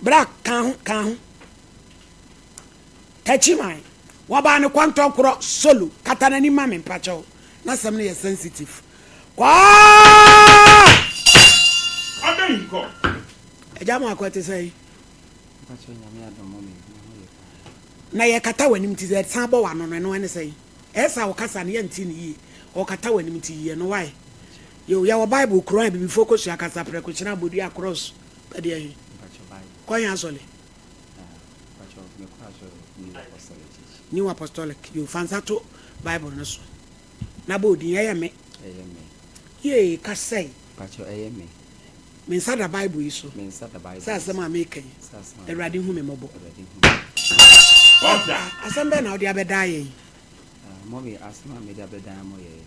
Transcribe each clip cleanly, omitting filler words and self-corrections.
Bra ka ho ka ho. Takyiman, wɔbaa no kɔntɔnkorɔ solo, kata n'anim ma me mpakyɛw, n'asɛm no yɛ sensitive. Kwaa! Ɔbɛn nkɔ. Agya mo akɔ te sɛn? Mpakyɛw Nyame adom mɔ me me ho yɛ paa. Na yɛkata w'anim nti sɛ ɛsan bɔ w'ano no ɛno ɛne sɛn? Ɛyɛ saa wo kasa no yɛnte no yie, ɔkata w'anim nti yi ɛno why? Yo, yɛwɔ Bible, Quran, abibifoɔ kosua kasa prɛko, kyena, bodua, cross, ɛdeɛ he? Mpakyɛw Bible. Kɔ he asɔle? New Apostolic Church. New Apostolic yo fa nsa to Bible no so na bɔ odin ɛyɛ me. Ɛyɛ me. Yee kasɛe. Pakyɛ ɛyɛ me. Me nsa da Bible yi so. Me nsa da Bible. Sɛ asɛm a meka yi. Sɛ asɛm a. Awurade hu me mmɔbɔ. Awurade hu me. Ɔda. Asɛm bɛn na wode abɛdaa yɛn? Mummy asɛm a mede abɛdan mo yɛ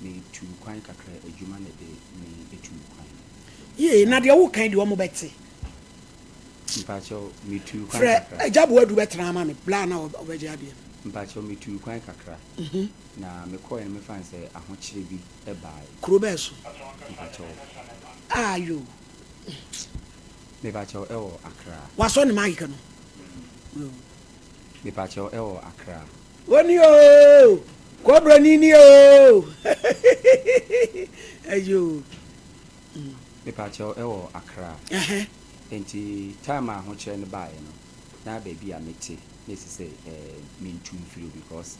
metuu kwan kakra adwuma na ɛde me tuu kwan. Yee na deɛ woka yi deɛ wɔn bɛte. Mpakyɛw metuu kwan Frɛ kakra. Agya Boadu bɛtena ama me bla na ɔbɛgye adeɛ no. Mpakyɛw metuu kwan kakra. Na mekɔeɛ no mefa no sɛ ahokyere bi baeɛ. Kuro bɛɛ so? Mpakyɛw. Ah yoo. Mepakyɛw ɛwɔ Accra. Wasɔ ne mic no. Yoo. Mepakyɛw ɛwɔ Accra. Oni oo, kɔbroni ni oo, ɛyoo. Mepakyɛw ɛwɔ Accra. Nti time a ahokyerɛ no baeɛ no, na baabi a mete na ɛsɛ sɛ mentu mfiri hɔ because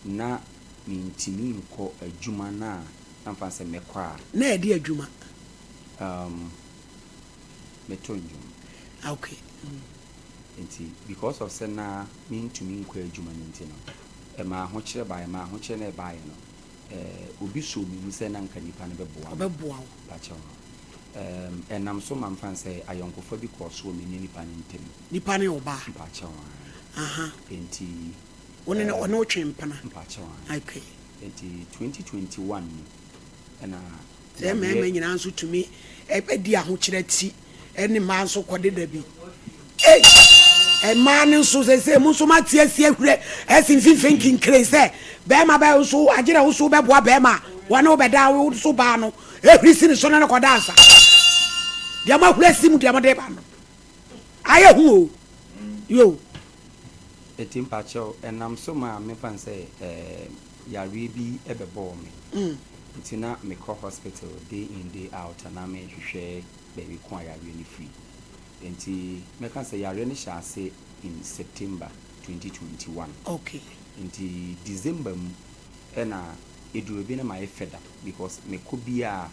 na mentumi nkɔ adwuma no a na mfa sɛ mɛkɔ a. Na ɛde adwuma? Meto nnwom. Okay. Nti because of sɛ na mentumi nkɔ adwuma no nti no, ɛmaa ahokyerɛ baeɛ. Ɛmaa ahokyerɛ no ɛbaeɛ no, obi soo me mu sɛ na nka nipa no bɛboa me. Ɔbɛboa wo. Pakyɛw no. Ɛnam so ma mfa no sɛ ayɔnkofa bi kɔɔ so wɔ me ne nipa no ntam. Nipa no yɛ ɔbaa? Mpakyɛw, aane. Aha. Nti. Wo ne no, ɔne wo twe mpena? Mpakyɛw, aane. Okay. Nti 2021 mu ɛna. Sɛ mmarima nyinaa nso tumi di ahokyerɛ ti ne mmaa nso kɔdeda bi. Ei! Mmaa no nso sese mo nso moate asi ahwire asi mfimfini nkinkire sɛ bɛrima bɛ nso agyerɛ wo so bɛboa bɛrima a wɔne wo bɛda wo nso baa no ehuri si ne so ne no kɔda ansa. Deɛ mo ahuri asi mu deɛ mo de ba no ayɛ hu o. Yo. Eti mpakyɛw ɛnam so maa mefa no sɛ ɛɛ yareɛ bi bɛbɔɔ me. Nti na mekɔ hospital day in day out a na mehwehwɛ baabi ko a yareɛ no firi. Nti mɛka sɛ yareɛ no hyɛɛ ase in September 2021. Okay. Nti December mu ɛna ɛduru baabi na mayɛ fed up because mekɔ biara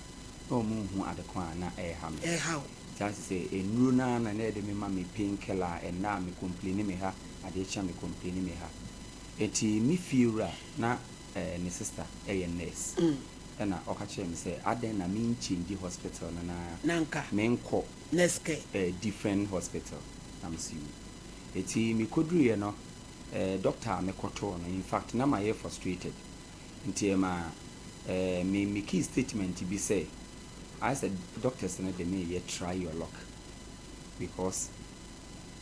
na wɔn nhu ade ko a na ɛreha me. Ɛreha wo. Nti ayɛ sɛ nnuro no ara na na yɛde me ma me pain killer a ɛnnɛ a me complaini me ha, adeɛ kye a me complaini me ha. Nti me fie wura na ne sister yɛ nurse ɛna ɔka kyerɛɛ me sɛ adɛn na me nkyɛngyi hospital no na menkɔ different hospital na me se yoo. Nti me kɔduruiɛ no doctor a me kɔtoo no in fact na mayɛ frustrated nti ɛma me mekii statement bi sɛ ayɛ sɛ doctors no de me reyɛ try your luck because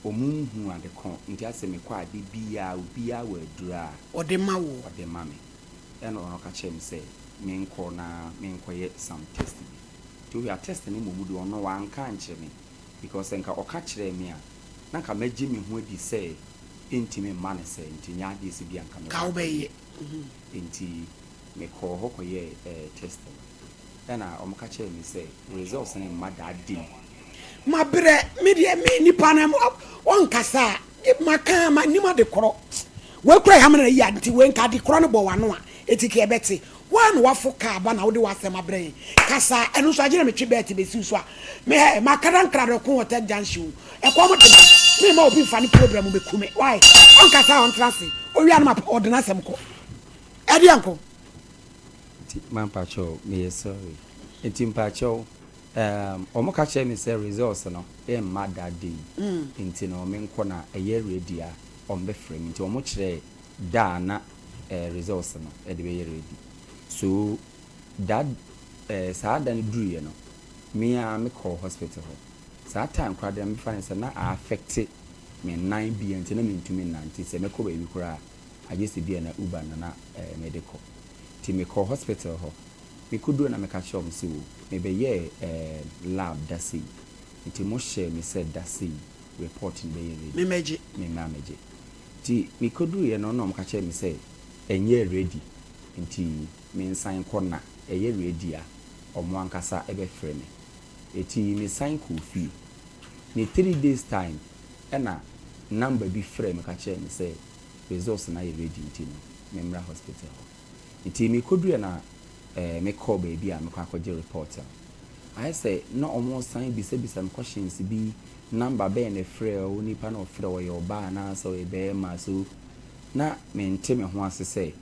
Ɔmo nhu ade ko nti asɛ mekɔ a de biaa obiaa wɔ aduro a. Ɔde ma woɔ. Ɔde ma me. Ɛna ɔno ka kyerɛɛ me sɛ menkɔ na menkɔyɛ some test bi. Nti wohwɛ a test no mmom deɛ ɔno wanka ankyerɛ me because sɛ nka ɔka kyerɛɛ me a na nka mɛgye me ho adi sɛ ɛntumi mma no sɛɛ nti nyɛ adeɛ sɛ bi a nka mɛkɔ Ka wobɛyɛ. akɔyɛ. Nti mekɔɔ hɔ kɔyɛɛ test no. Ɛna wɔka kyerɛɛ me sɛ results no mma that day. Mabrɛ me deɛ me nipa no ɔnkasa a maka ma nim ade korɔ wei kura yɛ amena yi a nti wei nka ade korɔ no bɔ wano a eti ka ɛbɛte waa na wafo kaa ba na wode wasɛm abrɛ yɛn kasa ɛno nso agyina metwe bɛɛte bɛsi so a me hɛ makada nkra dɔ ko wɔ tech junction o ɛkɔm de me me ma obi nfa ne program bɛku me why ɔnkasa a ɔntra ase owia no ma ɔde n'asɛm kɔ ɛdeɛ nko. Nti ma mpakyɛw meyɛ sorry nti mpakyɛw ehm ɔmo ka kyerɛ me sɛ results no ɛmma that day nti no me nkɔ na ɛyɛ ready a ɔmo bɛ frɛ me nti ɔmo kyerɛɛ da a na eh results no ɛde bɛyɛ ready so that eh saa da no duruiɛ no me ara me kɔɔ hospital hɔ saa time koraa deɛ me fa no sɛ na a affect me nan bia nti na me ntumi nnante sɛ mɛkɔ baabi koraa a agye sɛ bia na uber na na eh mede kɔ. Nti mekɔɔ hospital hɔ. Mekɔduruiɛ na meka kyerɛɛ wɔn sɛ o, mebɛyɛɛ ɛɛm lab da sei, nti mohyɛɛ me sɛ da sei report no bɛyɛ ready. Memmɛgye. Memmra mmɛgye. Nti mekɔduruiɛ no na wɔka kyerɛɛ me sɛ ɛnyɛɛ ready nti mensan nkɔ na ɛyɛ ready a wɔn ankasa bɛfrɛ me. Eti mesan kɔɔ fie. Ne three days time ɛna number bi frɛɛ me ka kyerɛɛ me sɛ results no ayɛ ready nti no memmra hospital hɔ. Nti mekɔduruiɛ na mekɔɔ baabi a mekɔ akɔgye report no. Ayɛ sɛ na wɔresan bisabisa me questions bi, number bɛn na ɛfrɛɛ wo, nipa no a ɔfrɛɛ wo ɔyɛ ɔbaa anaasɛ ɔyɛ barima, so na mente me ho ase sɛ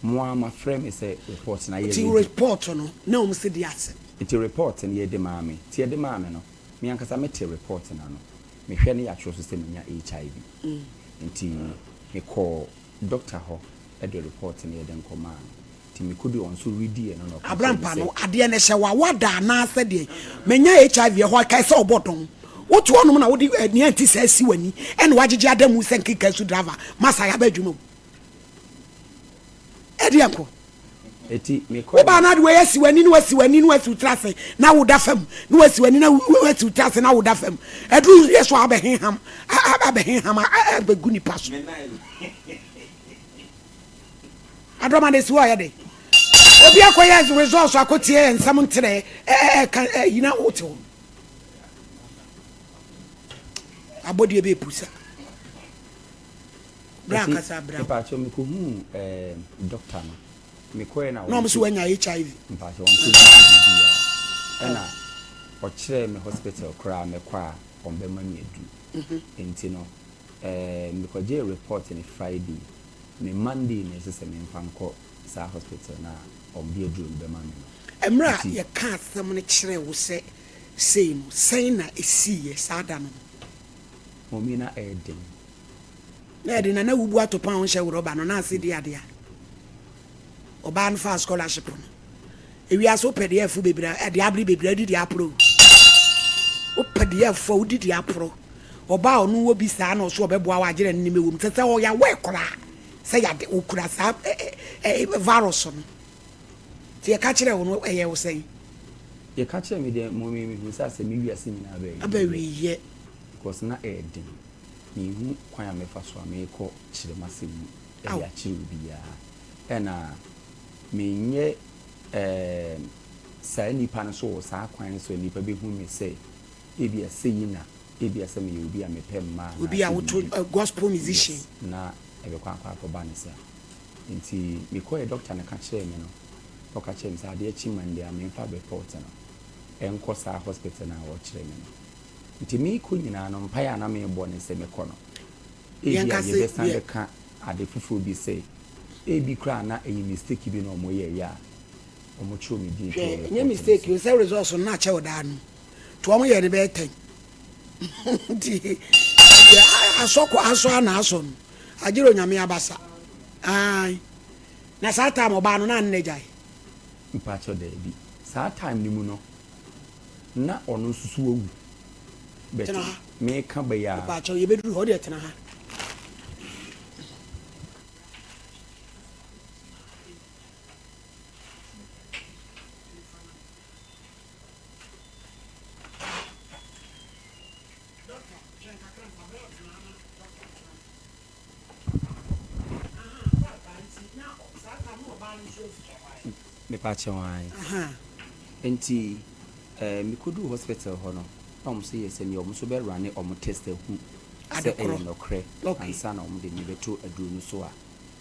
mo ara moafrɛ me sɛ report no ayɛ Nti ready. report no na wɔn se de asɛm. Nti report no yɛde maa me, nti yɛde maa me no, me ankasa mete report no ano, mehwɛ no yɛatwerɛ so sɛ manya HIV. Nti mekɔɔ doctor hɔ de report no yɛde nkɔmaa no. Nti mekoduu ɔno nso readiiɛ no na ɔka kyerɛɛ me Abrampa sɛ. no adeɛ no hyɛ w'awada anaa sɛ deɛn? Manya HIV ɛhɔ kae sɛ ɔbɔ dɔn. Wote hɔnom na wode nea ɛnte saa si w'ani ɛna woagyegye ada mu sɛ nkenka su driver masa yɛaba adwuma mu. Ɛdeɛ nko. Eti mekɔe Wobaa no. no ade wei asi w'ani na wasi w'ani na wasi wo tiri ase na woda fam na wasi w'ani na wasi wo tiri ase na woda fam. Aduru yɛ so a abɛheham abɛheham abɛgu nipa so. Adɔma na esi hɔ ɔyɛ de. Obi akɔyɛ results akɔtie yɛ nsɛm nterɛ ɛka ɛyi na wote hɔ. Abɔdeɛ bɛ pusa. Bra Eti kasa bra. mpakyɛw mekohuu ɛɛm doctor no. Mekɔɛ na Na wɔn ɔnte so wanya HIV. Mpakyɛw ɔnte biribiara. Ɛna ɔkyerɛɛ me hospital koraa mɛkɔ a wɔn bɛma me aduru. Nti no ɛɛm mekɔgyee report no Friday. Me Monday na ɛsɛ sɛ memfa nkɔ saa hospital no a wɔde aduro no bɛma me no. Mmerɛ a Nti. yɛkaa asɛm no kyerɛɛ wo sɛ sei no, sɛn na ɛsiiɛ saa da no? Mommy na ɛyɛ den. Na ɛyɛ den na na wubu atopɔn a wonhyɛ worɔba no na ase di adeɛ a ɔbaa no faa scholarship no. Ewiase wopɛ deɛ ɛfo bebree a deɛ abere bebree a wodi deɛ aporo o. Wopɛ deɛ ɛfo a wodi deɛ aporo. Ɔbaa a ɔno wɔ bi saa na ɔso ɔbɛboa wo agyerɛ no nim ɛwom sɛ sɛ ɔyɛ aware koraa sɛ yade okura saa ɛ ɛ virus no. Nti yɛka kyerɛ wo no ɛyɛ wo sɛn? Yɛka kyerɛ me deɛ mo me mehu sɛ asɛ me wiase nyinaa bɛ Aba awieɛ. Because na ɛyɛ den. Menhu kwan a mɛfa so a mekɔ kyerɛ m'asɛm mu de akyerɛ obiara. Ɛna menyɛ ɛɛm saa nipa no so wɔ saa kwan no so a nipa bɛhu me sɛ ebia sei na ebia sɛ meyɛ obi a mepɛ mmaa Obi a anaasɛ woto biribi. gospel musician. Yes, na ɛbɛkɔ akɔ akɔba no saa. Nti mekɔeɛ doctor no ka kyerɛɛ me no, na ɔka kyerɛɛ me sɛ adeɛ kye Monday a memfa report no nkɔ saa hospital no a wɔkyerɛ me no. Nti meekɔ nyinaa no mpaeɛ a na merebɔ ne sɛ mekɔ no ebia Yɛnka sɛ yɛbɛsan yɛ. bɛka ade foforɔ bi sɛ ebi koraa na ɛyɛ mistake bi na wɔyɛeɛ a wɔtwerɛ me din too Hwɛ, ɛnyɛ report no mistake so. o, sɛ results no na akyɛ wo daa no nti wɔn yɛɛ no bɛyɛ tɛn nti yɛ asɔ kɔ asɔ a na asɔ no agyere onyame abasa ae na saa time ɔbaa no na ne na gyae. Mpakyɛw daabi saa time no mu no na ɔno nso so wawu but Tena ha. meka bɛyɛ a. Mpakyɛw yɛbɛduru hɔ wodeɛ tena ha. Mepakyɛw ae. Nti eh, mekoduu hospital hɔ no, na wɔn nso yɛ sɛ nea wɔn nso bɛ runne wɔn test ahu sɛ ɛyɛ nɔkorɛ ansa na wɔn de me bɛto aduro no so a,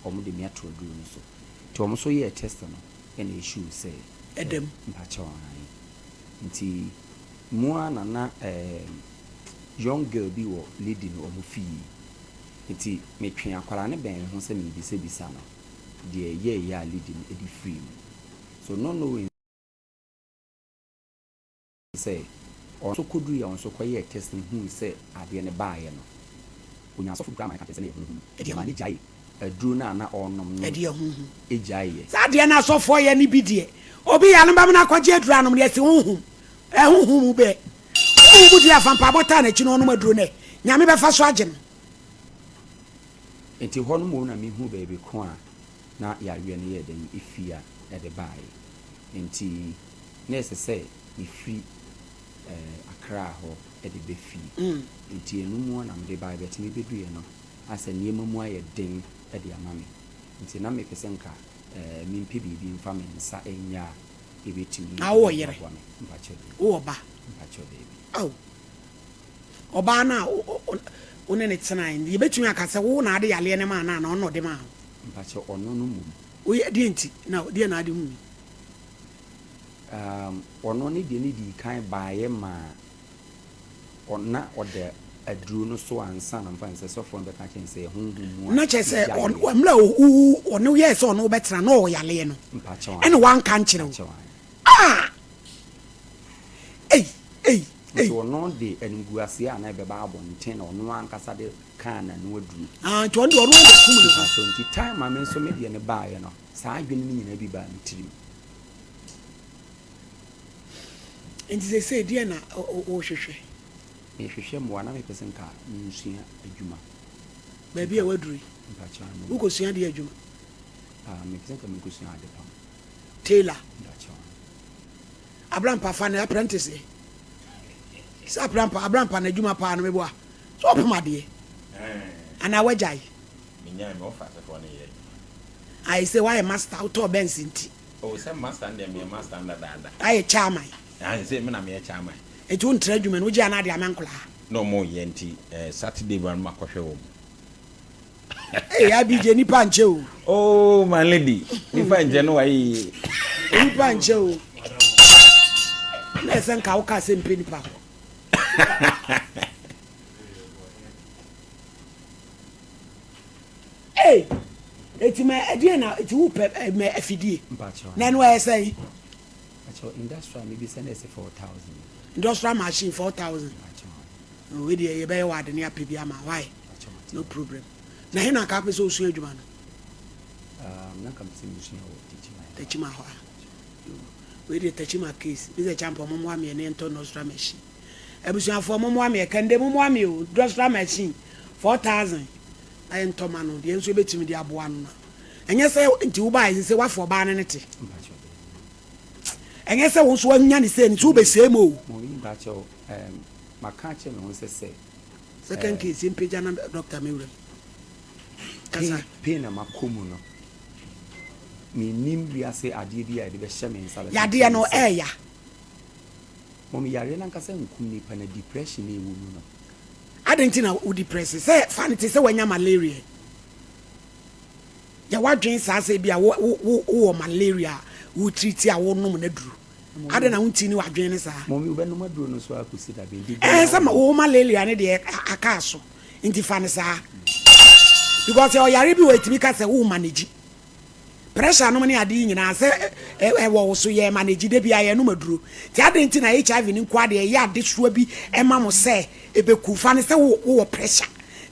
wɔn de me ato aduro no so. Nti wɔn nso yɛɛ test no ɛna ɛshow sɛ Ɛda mu. Mpakyɛw ae. Nti mu ara na na eh, young girl bi wɔ lady no wɔn fie. Nti metwee akwadaa no bɛn me ho sɛ merebisabisa no deɛ ɛyɛeɛ a lady no de firii mu. So not knowing sɛ ɔno nso kɔduruiɛ a ɔno nso kɔyɛɛ test no huu sɛ adeɛ no baeɛ no, ɔnyaa sɔfo bi koraa ma no ka kyerɛɛ no sɛ na ɛyɛ honhom. Ɛdeɛ Ɛmaa no gyaee aduro no a na ɔrenom no Ɛdeɛ honhom. gyaeɛ. Saa adeɛ no asɔfoɔ yɛ no bi deɛ, obi yare no bɛma no akɔgye aduro anom no, yɛse honhom. Ɛhonhom mu bɛ. Honhom mu deɛ afa mpaabɔ taa n'akyi na ɔnom aduro no ɛ, Nyame bɛfa so agye no. Nti hɔ no mmom na mehuu baabi ko a na yareɛ no yɛɛ dɛn fii a ɛde baeɛ. Nti na ɛsɛ sɛ mefiri Accra hɔ de ba fie. Nti ɛno mu ara na mede baeɛ but mebɛduiɛ no asɛ nneɛma mu ayɛ den de ama me. Nti na mepɛ sɛ nka mempɛ biribi mfa me nsa nyɛ a ɛbɛtumi Na wowɔ yere? aboa me. Mpakyɛw daabi. Wowɔ ba? Mpakyɛw daabi. Ao! Ɔbaa no a wo ne no tenae no, yɛbɛtumi aka sɛ wo na ade yareɛ no maa no anaa ɔno na ɔde maa wo? Mpakyɛw ɔno no mmom. Woyɛ deɛ nti na deɛ na ade hui? Um, ɔno ne deɛ no dii kan baeɛ maa na ɔda aduro no so ansa na mfa no sɛ sɔfoɔ no bɛka kyerɛ no sɛ honhom mu a Na kyerɛ sɛ yareɛ. mmerɛ a wo ɔne wo yɛɛ sɛ ɔne wo bɛtena na ɔwɔ yareɛ no Mpakyɛw ɛna ae. wanka nkyerɛ wo. Mpakyɛw ae. Ah! Ei! Ei! Nti Ei! ɔno de animguaseɛ a na ɛbɛba abɔnten na ɔno ankasa de kaa n'ano aduro. Ah, nti ɔno deɛ ɔno ara na ɔkum ne ho. Mpakyɛw nti time a me nso me deɛ no baeɛ no saa adwene no nyinaa bi baa me tirim. Nti seesei deɛn na wohwehwɛ? Mehwehwɛ mmoa na mepɛ sɛ nka mensua adwuma. Baabi a woaduru yi, Mpakyɛw ano. wokɔsua deɛ adwuma? Ah, mepɛ sɛ nka menkɔsua adepam. Tailor. Mpakyɛw ano. Abrampa fa no apprentice ɛ. Sɛ Abrampa, Abrampa n'adwuma paa no meboa. Sɛ ɔpem adeɛ. Anaa wagyae? Menyae, me wɔfa asefoɔ no yɛ adwuma. Ayɛ sɛ woayɛ master, wotɔɔ Benz nti. Oh sɛ master no deɛ meyɛ master no dadaada. Ayɛ chairman. Aane sɛ me na meyɛ chairman. Nti wo ntra adwuma no wogye anaa de ama nkwadaa. Na ɔmo yɛ nti eh Saturday ba no makɔ hwɛ wɔn. Hey IBJ nipa nkyɛ o. Oh my lady nipa nkyɛ no wayɛ yie. Nipa nkyɛ o. Na ɛsɛ nka wo kaa sɛ mpɛ nipa hɔ. Ei! Eti ma ɛdeɛn na eti wo pɛ eh, ma afidie? Mpakyɛw Na ɛno ɛyɛ sɛn? Mpakyɛw industrial mi bisa na ɛsɛ 4000. Industrial machine 4000. Mpakyɛw. Oh, wei deɛ yɛbɛyɛ wɔ ade ne apɛ bi ama why? Mpakyɛw mate. No problem. Na he na nka apɛ sɛ osua adwuma no? Um, na nka mepɛ sɛ mesua wɔ Techiman. Techiman hɔ a. Wei deɛ Techiman case. Bi sɛ champa ɔmo mmoa me ɛne ntɔ industrial machine. Abusuafoɔ mo mmoa me ɛkɛnde mo mmoa me o industrial machine 4000. Na yɛntɔ ma no deɛ nso yɛbɛtumi de aboa no na ɛnyɛ sɛ nti wobaeɛ sɛ sɛ woafa ɔbaa no ne te ɛnyɛ sɛ wo nso woanya ne sɛ nti wobɛsɛe mu o. Maka akyerɛ me ho sɛ sɛ Second case yɛmpagya na doctor mewura mu kasa. Pain na makɔ mu no mennim wiase adeɛ bi a yɛde bɛhyɛ me nsa bɛka Yadeɛ akyerɛ me no sɛ ɛɛya. Mom yareɛ no ankasa nkum nipa na depression a ɛwɔ mu no. Adɛn nti na wo depress? Sɛ fa no te sɛ wanya malaria. Yɛ w'adwene saa sɛ ebia wo wo wowɔ malaria a wo treat a wonom n'aduro. Adɛn na wonti ne w'adwene no saa? Mummy wobɛnom aduro no so ara kɔsi da bɛn? Ɛɛ sɛ wo malaria no deɛ aka aso nti fa no saa. Because ɔyare bi wɔ etumi ka sɛ wo manage. Pressure nom ne ade yi nyinaa sɛ ɛwɔ wo so yɛ manage da biara yɛnom aduro nti adɛn nti na HIV no nkoa deɛ ɛyɛ adesoa bi ɛma mo sɛ ɛbɛku fa no sɛ wowɔ pressure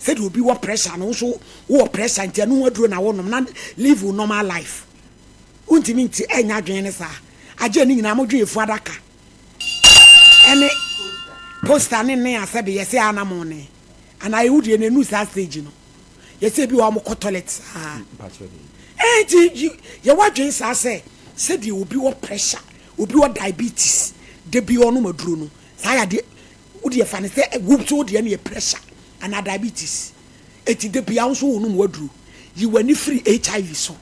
sɛdeɛ obi wɔ pressure no wo so wowɔ pressure nti ɛno ho aduro na wonom na live wo normal life wontumi nti ɛnyɛ adwene ne saa agye ne nyinaa modwen efu adaka ɛne poster ne ne asɛbe yɛsɛ anamo ne anaa ewu deɛ na enu saa stage no Yɛsɛ ebi wɔ hɔ a wɔkɔ toilet saa. Ɛnti yɛ wadwen saa sɛ sɛdeɛ obi wɔ pressure, obi wɔ diabetes, da bi ɔnom aduro no, saa yadeɛ wodeɛ fa no sɛ wo nso wodeɛ no yɛ pressure anaa diabetes. Ɛnti da bia wo nso wonom waduro. Yi w'ani firi HIV so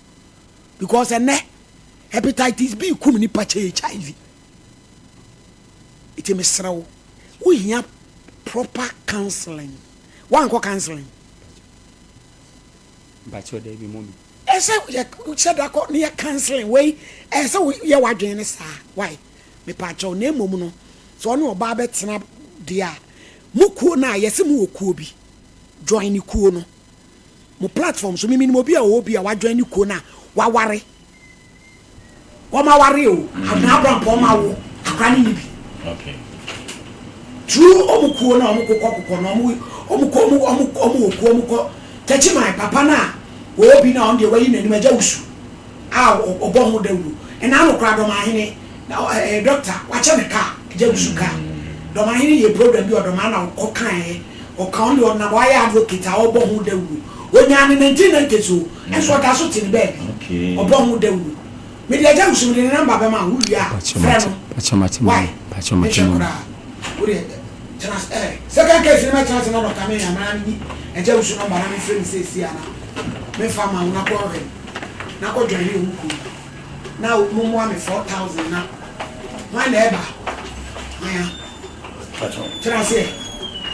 because ɛnɛ hepatitis B kum nipa kyɛ HIV. Nti mesrɛ wo, wohia proper counseling. Woankɔ counseling? Mpakyɛw dabi mummy. Ɛsɛ yɛ hyɛ da kɔ ne yɛ counseling wei ɛsɛ wo yɛ w'adwene ne saa why mepakyɛw na mmom no sɛ ɔne ɔbaa bɛtena deɛ a mo kuo no a yɛse mo wɔ kuo bi join ne kuo no mo platform so me menim obi a ɔwɔ bi a wajoin ne kuo no a waware Wɔn aware o, Abena Abrampɔ wɔn awo akora ne ne bi. Okay. Through wɔn kuo na wɔn kokɔ kokɔ na wɔn wɔn kɔ wɔn wɔn wɔn wɔ kuo wɔn kɔ Tɛkyiman papa no a wɔwɔ bi na wɔn deɛ wɔayi n'anim agya wusu a ɔbɔ ho dawuro ɛna ano koraa Dɔmahene na ɛɛ dɔkta wakyɛ ne kaa agya wusu kaa Dɔmahene yɛ program bi ɔdɔmaa na ɔkɔ kaeɛ ɔka wɔn deɛ ɔnam ɔayɛ advocate a ɔbɔ ho dawuro onyaa ne 1990s o nso ɔda so te ne baabi ɔbɔ ho dawuro. Mede agya wusu mede ne number bɛma wo wie a frɛ no. Why? Menhwɛ koraa. Wo deɛ tena ase eh. Second case no mɛtena ase na dɔkta me anaa menyi agya wusu number na memfrɛ no seesie anaa memfa ma wo na kɔ hwɛ no na kɔ join ne wo kuo na mommoa me 4000 na hwan na ɛba hwan a tena aseɛ.